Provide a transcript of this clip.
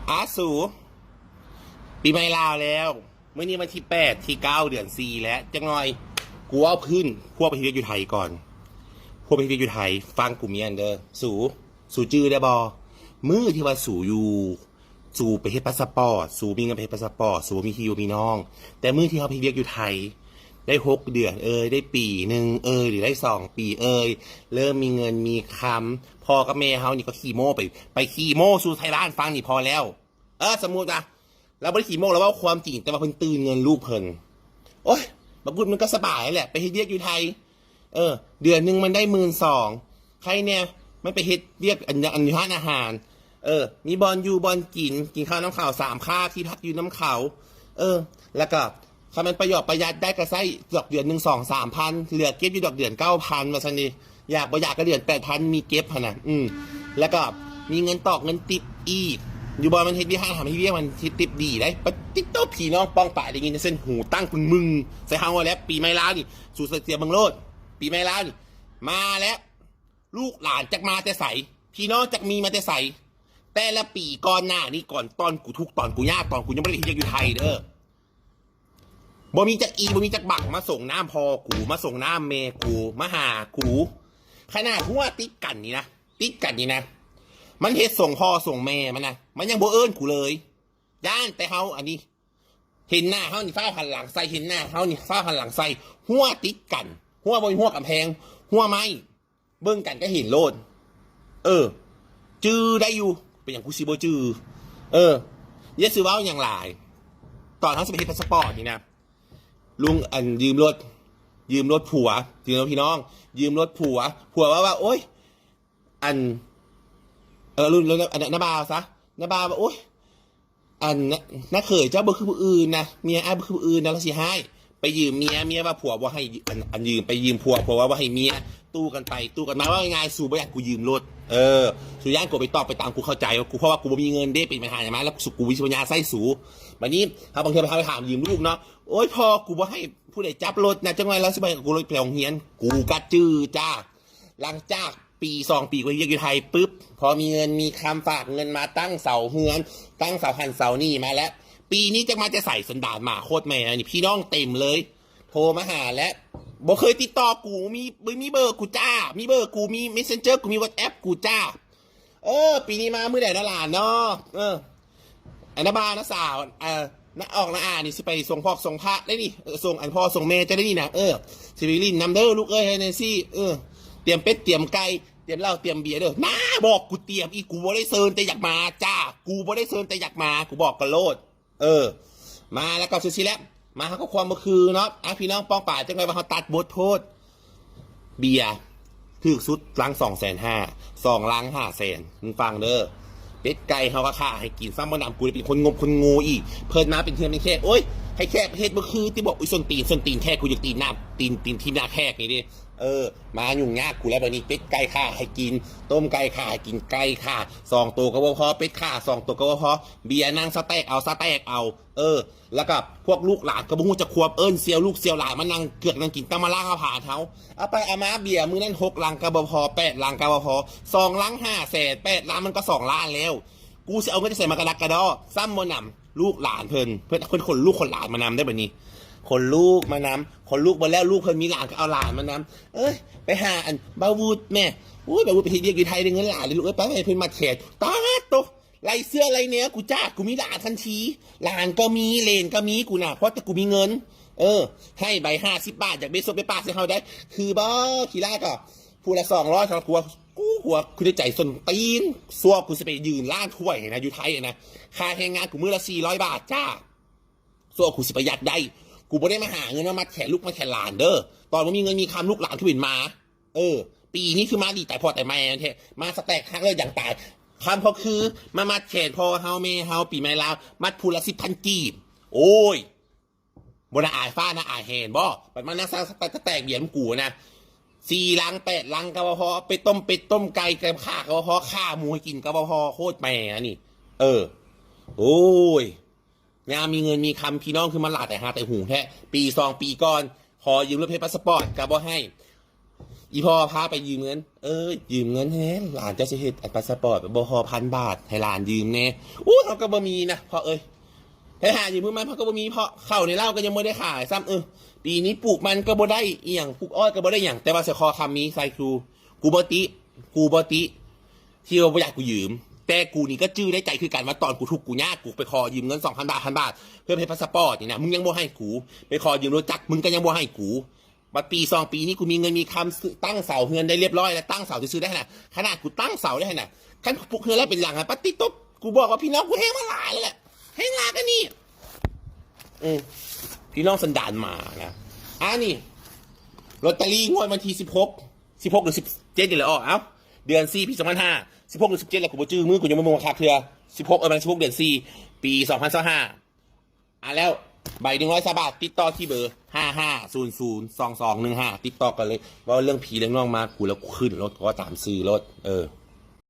ອາ ສູ ປີໃໝ່ລາວແລ້ວ. ມື້ນີ້ວັນທີແປດ ທີເກົ້າ ເດືອນສີ່ແລ້ວ. ຈັກໜ່ອຍ ກູເວົ້າພື້ນ ພວກໄປເຮັດວຽກຢູ່ໄທກ່ອນ. ພວກໄປເຮັດວຽກຢູ່ໄທ ຟັງກູເມຍນເດີ. ສູ ສູຈື່ໄດ້ບໍ່? ມື້ທີ່ວ່າສູຢູ່ ສູໄປເຮັດພາສະປອດ, ສູມີເງິນໄປເຮັດພາສະປອດ, ສູບໍ່ມີພີ່ບໍ່ມີນ້ອງ. ແຕ່ມື້ທີ່ເຮົາໄປເຮັດວຽກຢູ່ໄທ ໄດ້ຫົກເດືອນເອີຍ, ໄດ້ປີໜຶ່ງເອີຍ ຫຼືໄດ້ສອງປີເອີຍ, ເລີ່ມມີເງິນມີຄຳ, ພໍ່ກັບແມ່ເຮົານີ້ກໍຂີ້ໂມ້ໄປ, ໄປຂີ້ໂມ້ສູ່ໄທລານຟັງນີ້ພໍແລ້ວ. ເອີ ສົມມຸດວ່າລາວບໍ່ໄດ້ຂີ້ໂມ້, ລາວເວົ້າຄວາມຈິງ, ແຕ່ວ່າເພິ່ນຕື່ມເງິນລູກເພິ່ນ. ໂອ້ຍ ບັກກຸດມັນກໍສະບາຍແຫຼະ ໄປເຮັດວຽກຢູ່ໄທ. ເອີ ເດືອນໜຶ່ງມັນໄດ້ໝື່ນສອງ ໃຄແດ່ ມັນໄປເຮັດວຽກອັນ ອັນຮ້ານອາຫານ. ເອີ ມີບ່ອນຢູ່ບ່ອນກິນ, ກິນເຂົ້ານຳເຂົາສາມຄາບ, ທີ່ພັກຢູ່ນຳເຂົາ. ເອີ ແລ້ວກໍຄັນມັນປະຫຍັດປະຢັດໄດ້ກໍໃຊ້ດອກເດືອນໜຶ່ງສອງສາມພັນ, ເຫຼືອເກັບຢູ່ດອກເດືອນເກົ້າພັນ ວ່າຊັ້ນເດ. ຢາກບໍ່ຢາກກໍເດືອນແປດພັນ ມີເກັບຫັ້ນນະ. ອືມ ແລ້ວກໍມີເງິນຕອກເງິນຕິບອີກ. ຢູ່ບ່ອນມັນເຮັດວຽກຮ້ານອາຫານ ເຮັດວຽກມັນເຮັດຕິບດີໄດ໋. ປະຕິດໂຕ ພີ່ນ້ອງປ້ອງປາຍໄດ້ຍິນເຊັ່ນຫູຕັ້ງປຶງມຶງໃສ່ເຮົາແລ້ວ. ປີໃໝ່ລາວນີ້ ສູສັງເກດເບິ່ງໂລດ, ປີໃໝ່ລາວນີ້ມາແລ້ວ. ລູກຫຼານຈັກມາແຕ່ໃສ, ພີ່ນ້ອງຈັກມີມາແຕ່ໃສ? ແຕ່ລະປີກ່ອນໜ້ານີ້ ກ່ອນຕອນກູທຸກ ຕອນກູຍາກ ຕອນກູຍັງບໍ່ໄດ້ໄປເຮັດວຽກຢູ່ໄທເດີ ບໍ່ມີຈັກອີ່ ບໍ່ມີຈັກບັກມາສົ່ງນ້ຳພໍ່ກູ ມາສົ່ງນ້ຳແມ່ກູ ມາຫາກູ. ຂະໜາດຮົ້ວຕິດກັນນີ້ນະ ຕິດກັນນີ້ນະ ມັນເຮັດສົ່ງພໍ່ສົ່ງແມ່ມັນນະ ມັນຍັງບໍ່ເອີ້ນກູເລີຍ. ຢ້ານແຕ່ເຮົາອັນນີ້ ເຫັນໜ້າເຮົານີ້ຟ້າວຫັນຫຼັງໃສ່, ເຫັນໜ້າເຮົານີ້ຟ້າວຫັນຫຼັງໃສ່. ຮົ້ວຕິດກັນ, ຮົ້ວບໍ່ແມ່ນຮົ້ວກຳແພງ, ຮົ້ວໄມ້. ເບິ່ງກັນກໍເຫັນໂລດ. ເອີ ຈື່ໄດ້ຢູ່, ເປັນຫຍັງກູຊິບໍ່ຈື່? ເອີ ຢ່າຊິເວົ້າຫຍັງຫຼາຍ. ຕອນເຮົາຊິໄປເຮັດພາສະປອດນີ້ນະ ລຸງ ອັນ ຢືມລົດ, ຢືມລົດຜົວ, ຢືມລົດພີ່ນ້ອງ, ຢືມລົດຜົວ. ຜົວວ່າ ວ່າ ໂອ້ຍ ອັນ ເອີ ລຸງ ລຸງ ອັນ ນ້າບ່າວຊະ, ນ້າບ່າວວ່າ ໂອ້ຍ ອັນ ນ້າເຂີຍເຈົ້າບໍ່ຄືຜູ້ອື່ນນະ, ເມຍອ້າຍບໍ່ຄືຜູ້ອື່ນນະ, ລາວຊິຮ້າຍ. ໄປຢືມເມຍ, ເມຍວ່າຜົວບໍ່ໃຫ້ ອັນ ອັນ ຢືມ, ໄປຢືມຜົວ, ຜົວວ່າບໍ່ໃຫ້ເມຍ. ຕູ້ກັນໄປຕູ້ກັນມາ. ເວົ້າງ່າຍໆ ສູບໍ່ຢາກໃຫ້ກູຢືມລົດ. ເອີ ສູຢ້ານກູໄປຕອບໄປຕາມ, ກູເຂົ້າໃຈວ່າກູ ເພາະວ່າກູບໍ່ມີເງິນເດ້, ເປັນບັນຫາຫຍັງມາແລ້ວ ກູ ກູມີສັນຍາໃຊ້ສູ. ບາດນີ້ເຮົາ ບາງເທື່ອເຮົາໄປຖາມຢືມລູກເນາະ, ໂອ້ຍ ພໍ່ກູບໍ່ໃຫ້ຜູ້ໃດຈັບລົດນະ, ຈັກໜ່ອຍລາວຊິບໍ່ໃຫ້ກູລົດໄປໂຮງຮຽນ. ກູກະຈື່ຈ້າ. ຫຼັງຈາກປີສອງປີ ກູເຮັດວຽກຢູ່ໄທປຶບ, ພໍມີເງິນມີຄຳ ຝາກເງິນມາຕັ້ງເສົາເຮືອນ, ຕັ້ງເສົາຫັ້ນເສົານີ້ມາແລ້ວ. ປີນີ້ຈັກມາແຕ່ໃສ, ສັນດານໝາໂຄດແມ່ນີ້, ພີ່ນ້ອງເຕັມເລີຍ, ໂທມາຫາແລ້ວ ບໍ່ເຄີຍຕິດຕໍ່ກູ. ມີ ມີເບີກູຈ້າ, ມີເບີກູ, ມີ Messenger ກູ, ມີ WhatsApp ກູຈ້າ. ເອີ ປີນີ້ມາມື້ໃດນະຫຼານເນາະ? ເອີ ອັນນະບ່າວນະສາວ ເອີ ນະອອກນະອານີ້ຊິໄປສົ່ງພອກສົ່ງພະໄດ໋ນີ້. ເອີ ສົ່ງອັນພໍ່ສົ່ງແມ່ເຈົ້າໄດ໋ນີ້ນະ. ເອີ ຊິໄປຫຼິ້ນນຳເດີລູກເອີຍ ໃຫ້ແນນຊີ. ເອີ ຕຽມເປັດຕຽມໄກ່ ຕຽມເຫຼົ້າຕຽມເບຍເດີ. ນາ ບອກກູຕຽມອີກ, ກູບໍ່ໄດ້ເຊີນແຕ່ຢາກມາຈ້າ, ກູບໍ່ໄດ້ເຊີນແຕ່ຢາກມາ, ກູບອກກັນໂລດ. ເອີ ມາແລ້ວກໍຊື່ໆແຫຼະ, ມາເຮົາກໍຄວາມບໍ່ຄືເນາະ. ອ່ະ ພີ່ນ້ອງປ້ອງປາຍ ຈັກໜ່ອຍວ່າເຮົາຕັດບົດໂພດ. ເບຍ ຖືກສຸດລັງສອງແສນຫ້າ ສອງລັງຫ້າແສນ. ມຶງຟັງເດີ ເປັດໄກ່ເຮົາກໍຂ້າໃຫ້ກິນ, ຊ້ຳບໍ່ໜຳ ກູເລີຍເປັນຄົນງົບຄົນໂງ່ອີກ. ເພິ່ນມາເປັນເຮືອນເປັນແຂກ, ໂອ້ຍ ໃຫ້ແຂກເຮັດບໍ່ຄືຕິ, ບອກ ອຸ້ຍ ສົ້ນຕີນ ສົ້ນຕີນແຂກ, ກູຢາກຕີນໜ້າ ຕີນ ຕີນທີບໜ້າແຂກນີ້ເດ້. ເອີ ມາຫຍຸ້ງຍາກກູແລ້ວບາດນີ້. ເປັດໄກ່ຂ້າໃຫ້ກິນ, ຕົ້ມໄກ່ຂ້າໃຫ້ກິນ, ໄກ່ຂ້າສອງໂຕກໍບໍ່ພໍ, ເປັດຂ້າສອງໂຕກໍບໍ່ພໍ. ເບຍນັ່ງສະແຕັກເອົາ ສະແຕັກເອົາ. ເອີ ແລ້ວກໍພວກລູກຫຼານກໍບໍ່ຮູ້ຈັກຄວາມ, ເອີ້ນສ່ຽວລູກສ່ຽວຫຼານມານັ່ງເກືອກນັ່ງກິນ, ຕ້ອງມາລ້າງເອົາຜານເຮົາ. ເອົາໄປເອົາມາ ເບຍມື້ນັ້ນຫົກລັງກໍບໍ່ພໍ, ແປດລັງກໍບໍ່ພໍ, ສອງລັງຫ້າແສນ, ແປດລັງມັນກໍສອງລ້ານແລ້ວ. ກູຊິເອົາເງິນຈາກໃສມາກະດັກກະດໍ້? ຊ້ຳບໍ່ໜຳ ລູກຫຼານເພິ່ນ, ເພິ່ນ ເພິ່ນຂົນລູກຂົນຫຼານມານຳໄດ້ບາດນີ້, ຂົນລູກມານຳ. ຂົນລູກເບິດແລ້ວ, ລູກເພິ່ນມີຫຼານກໍເອົາຫຼານມານຳ. ເອີຍ ໄປຫາອັນບ່າວວຸດແມ້. ໂອ້ຍ ບ່າວວຸດໄປເຮັດວຽກຢູ່ໄທ ໄດ້ເງິນຫຼາຍເລີຍລູກເອີຍ, ໄປໃຫ້ເພິ່ນມັດແຂນ. ຕາດໂຕ ໄລ່ເສື້ອໄລ່ແນວກູຈ້າ, ກູມີຫຼານທັນທີ, ຫຼານກໍມີ ເຫຼນກໍມີກູນະ, ເພາະແຕ່ກູມີເງິນ. ເອີ ໃຫ້ໃບຫ້າສິບບາດ, ຢາກໄປສົບໄປປາດໃສ່ເຮົາໄດ້ຄືບໍ່? ຂີ້ລ້າກໍຜູ້ລະສອງຮ້ອຍ ສຳລັບກູ. ກູຫົວ ຄືໃນໃຈ ສົ້ນຕີນ, ຊົ່ວກູຊິໄປຢືນລ້າງຖ້ວຍໃຫ້ນະ ຢູ່ໄທນະ. ຄ່າແຮງງານກູມື້ລະສີ່ຮ້ອຍບາດຈ້າ. ຊົ່ວກູຊິປະຢັດໄດ້, ກູບໍ່ໄດ້ມາຫາເງິນມາມັດແຂນລູກມັດແຂນຫຼານເດີ. ຕອນບໍ່ມີເງິນມີຄຳ ລູກຫຼານຄືເປັນໝາ. ເອີ ປີນີ້ຄືມາດີຕາຍພໍ່ຕາຍແມ່ແທ້, ມາສະແຕັກຮັກເລີກຢາງຕາຍ. ຄຳເຂົາຄືມາມັດແຂນພໍ່ເຮົາແມ່ເຮົາ, ປີໃໝ່ລາວ ມັດຜູ້ລະສິບພັນກີບ. ໂອ້ຍ ບໍ່ໜ້າອາຍຟ້າໜ້າອາຍແຮງບໍ? ບັດມານັ່ງສະແຕັກ ສະແຕັກເບຍນຳກູນະ, ສີ່ລັງແປດລັງກໍບໍ່ພໍ, ໄປຕົ້ມເປັດຕົ້ມໄກ່ກັບຂ້າກໍບໍ່ພໍ, ຂ້າໝູໃຫ້ກິນກໍບໍ່ພໍ, ໂຄດແມ່ອັນນີ້. ເອີ ໂອ້ຍ ຍາມມີເງິນມີຄຳ ພີ່ນ້ອງຄືມາຫຼາແຕ່ຫາແຕ່ຫູແທ້. ປີສອງປີກ່ອນ ຂໍຢືມລົດເຮັດພາສະປອດກໍບໍ່ໃຫ້, ອີ່ພໍ່ພາໄປຢືມເງິນ ເອີ ຢືມເງິນແດ່ ຫຼານເຈົ້າຊິເຮັດອັນພາສປອດ ບໍ່ພໍພັນບາດ ໃຫ້ຫຼານຢືມແດ່. ໂອ້ຍ ເຮົາກໍບໍ່ມີນະພໍ່ເອີຍ ໃຫ້ຫາຢືມມື້ໃໝ່ ເຮົາກໍບໍ່ມີ ເພາະເຂົ້າໃນລາວກໍຍັງບໍ່ໄດ້ຂາຍຊ້ຳ. ເອີ ປີນີ້ປູກມັນກໍບໍ່ໄດ້ອີ່ຫຍັງ ປູກອ້ອຍກໍບໍ່ໄດ້ຫຍັງ ແຕ່ວ່າສະຄໍຄຳມີໃສ່ກູ ກູບໍ່ຕິ ກູບໍ່ຕິ ທີ່ວ່າບໍ່ຢາກໃຫ້ກູຢືມ ແຕ່ກູນີ້ກໍຈື່ໃນໃຈຄືກັນວ່າ ຕອນກູທຸກກູຍາກ ກູໄປຂໍຢືມເງິນສອງພັນບາດ ພັນບາດ ເພື່ອເຮັດພາສປອດນີ້ນະ ມຶງຍັງບໍ່ໃຫ້ກູ ໄປຂໍຢືມລົດຈັກ ມຶງກໍຍັງບໍ່ໃຫ້ກູ. ບັດປີສອງປີນີ້ ກູມີເງິນມີຄຳ ຊື້ ຕັ້ງເສົາເຮືອນໄດ້ລຽບຮ້ອຍແລ້ວ ຕັ້ງເສົາຊື່ໆໄດ້ຫັ້ນນະ ຂະໜາດກູຕັ້ງເສົາໄດ້ຫັ້ນນະ ຄັນປຸກເຮືອນແລ້ວເປັນຫຼັງຫັ້ນ ປາດຕິໂຕ ກູບອກວ່າພີ່ນ້ອງກູແຮງມາຫຼາຍແລ້ວແຫຼະ ແຮງຫຼາຍກວ່ານີ້. ອື ພີ່ນ້ອງສັນດານໝານະ. ອັນນີ້ ລອດຕະລີງວດວັນທີສິບຫົກ ສິບຫົກ ຫຼື ສິບເຈັດນີ້ແຫຼະອອກ ເອົ້າ ເດືອນສີ່ ປີສອງພັນຫ້າ ສິບຫົກ ຫຼື ສິບເຈັດແຫຼະ ກູບໍ່ຈື່ມື້ ກູຍັງບໍ່ເບິ່ງຄັກເທື່ອ. ສິບຫົກ ເອີ ມັນສິບຫົກ ເດືອນສີ່ ປີສອງພັນຊາວຫ້າ. ອ່າ ແລ້ວໃບໜຶ່ງຮ້ອຍຊາວບາດ ຕິດຕໍ່ທີ່ເບີ ຫ້າຫ້າສູນສູນສອງສອງໜຶ່ງຫ້າ ຕິດຕໍ່ກັນເລີຍ ເວົ້າເລື່ອງພີ່ເລື່ອງນ້ອງມາ ກູແລ້ວຂຶ້ນໂລດ ກໍຕາມຊື່ໂລດ. ເອີ